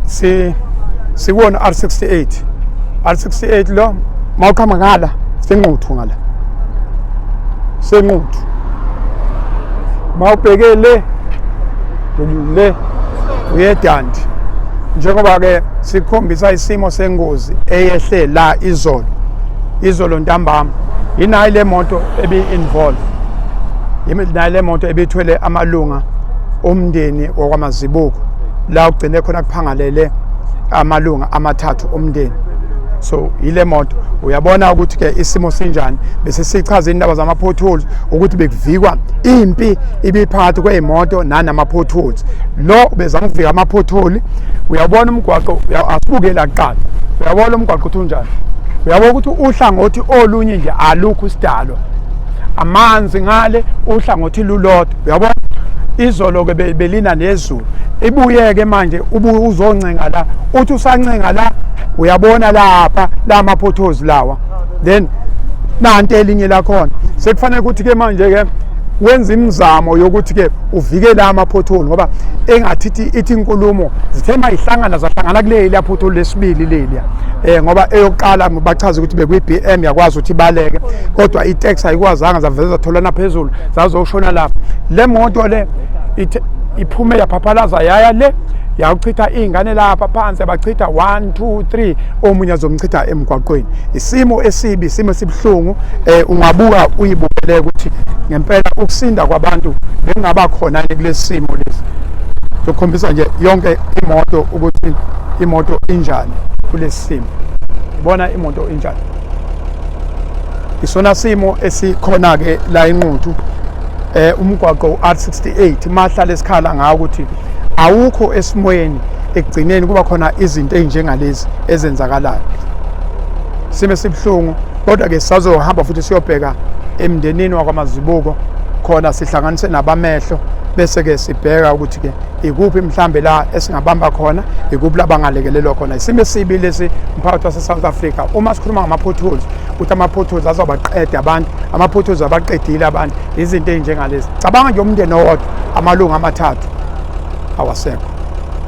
Si sikuwona R68, R68 lo mawuqhama ngala seNquthu, ngala seNquthu, mawubheke le le uyeDundee. Njengoba ke sikhombisa isimo sengozi eyehle la izolo, izolo ntambama, inayi le moto ebi-involve, nayi le moto ebithwele amalunga omndeni wakwaMazibuko, la ugcine khona kuphangalele amalunga amathathu omndeni. So yile moto, uyabona ukuthi ke isimo sinjani. Bese sichaza indaba zama-potholes ukuthi bekuvikwa impi ibiphakathi kwey'moto nanama-potholes. Lo bezama ukuvika ama-pothole. Uyabona umgwaqo, asibukela kuqala, uyabona umgwaqo ukuthi unjani, uyabona ukuthi uhlangothi olunye nje alukho isidalwa, amanzi ngale, uhlangothi lulodwa, uyabona. Izolo-ke belina nezulu, ibuye-ke manje ubuye uzoncenga la, uthi usancenga la, uyabona lapha la ma-potholes lawa, then nanti elinye lakhona. Sekufanele ukuthi-ke manje-ke wenza imizamo yokuthi-ke uvikele ama-pothole, ngoba engathi ithi inkulumo zithe mayihlangana zahlangana kuleli pothole lesibili leliya, ngoba eyokuqala bachaza ukuthi bekuyi-BM, yakwazi ukuthi ibaleke, kodwa i-taxi ayikwazanga, zavele zatholana phezulu, zazoshona lapha. Le moto le iphume yaphaphalaza yaya le, yawuchitha iy'ngane lapha phansi, yabachitha 1 2 3, omunye azomchitha emgwaqweni. Isimo esibi, isimo esibuhlungu. Ungabuka uyibukele ukuthi ngempela ukusinda kwabantu bengaba khona kulesi simo lesi. Zokhombisa nje yonke imoto ukuthi imoto injani kulesi simo. Ibona imoto injani. Isona simo esikhona ke la eNquthu, umgwaqo u-R68, mahlale esikhala ngawo ukuthi awukho esimweni. Ekugcineni kuba khona izinto ezinjengalezi ezenzakalayo. Sime sibuhlungu, kodwa ke sisazohamba futhi siyobheka emndenini wakwaMazibuko khona, sihlanganise nabamehlo, bese ke sibheka ukuthi ke ikuphi mhlambe la esingabamba khona, ikuphi la bangalekelelwa khona. Isimo esibi lesi, mphakathi wase-South Africa. Uma sikhuluma ngama-potholes, ukuthi ama-potholes azobaqeda abantu, ama-potholes abaqedile abantu, izinto ey'njengalezi. Cabanga nje umndeni owodwa, amalungu amathathu awasekho,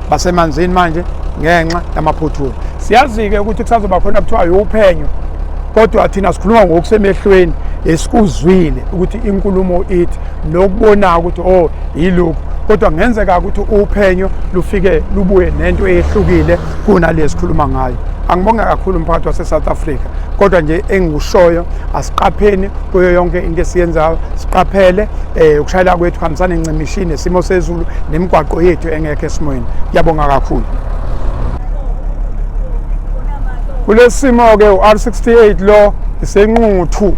basemanzini manje ngenxa yama-pothole. Siyazi-ke ukuthi kusazoba khona kuthiwa uphenyo, kodwa thina sikhuluma ngokusemehlweni, esikuzwile ukuthi inkulumo ithi nokubonayo ukuthi oh, yilokhu, kodwa kungenzeka ukuthi uphenyo lufike lubuye nento eyehlukile kunale sikhuluma ngayo. Angibonge kakhulu umphakathi wase-South Africa, kodwa nje engikushoyo, asiqapheni kuyo yonke into esiyenzayo, siqaphele ukushayela kwethu, hambisane ncimishini nesimo sezulu nemigwaqo yethu engekho esimweni. Ngiyabonga kakhulu. Kulesimo-ke u-R68 lo iseNquthu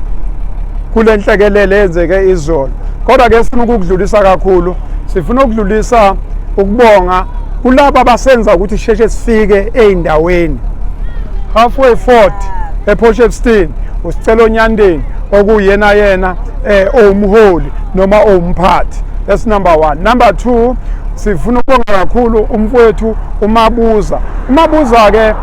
kule nhlekelele eyenzeke izolo, kodwa-ke sifuna ukukudlulisa kakhulu, sifuna ukudlulisa ukubonga kulabo abasenza ukuthi sheshe sifike ey'ndaweni. Halfway Fort ePort Shepstone, uSicelo Nyandeni okuyena yena owumholi noma owumphathi. That's number one. Number two, sifuna ukubonga kakhulu umfowethu uMabuza. UMabuza ke,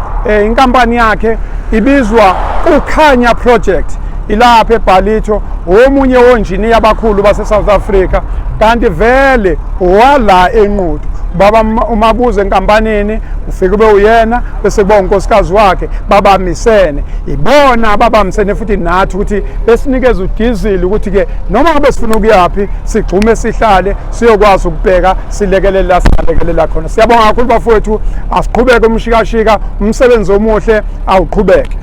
inkampani yakhe ibizwa uKhanya Project, ilapha eBallito, omunye wonjiniya abakhulu base South Africa, kanti vele wala eNquthu. Baba uMabuza enkampanini ufike ube uyena, bese kuba unkosikazi wakhe, babamisene, ibona ababambisene futhi nathi ukuthi besinikeze udizili ukuthi ke noma ngabe sifuna ukuyaphi sigxume sihlale siyokwazi ukubheka, silekelele la singalekelela khona. Siyabonga kakhulu bafowethu, asiqhubeke umshikashika, umsebenzi omuhle awuqhubeke.